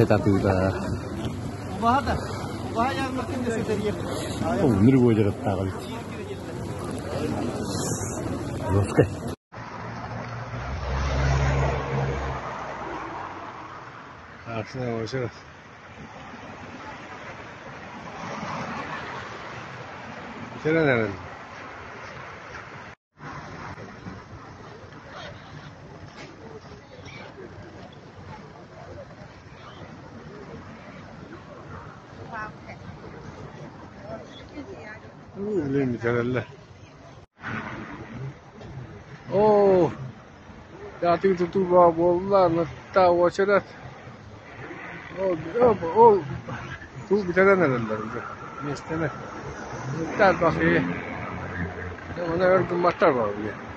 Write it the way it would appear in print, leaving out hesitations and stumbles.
Эт атыыта. Ол үнүр уочараттаах эбит. Жесткай. Арсен Васильев. Бүтэрэн эрэн. Билин бүтэрэллэр. Оо, атыы тутуу баа буолла, Наттаа уочарат. Ол, ол туу бүтэрэн эрэллэр уже миэстэни. Наттаа элбэх киһи. Онон өр гымматтар баа билигин.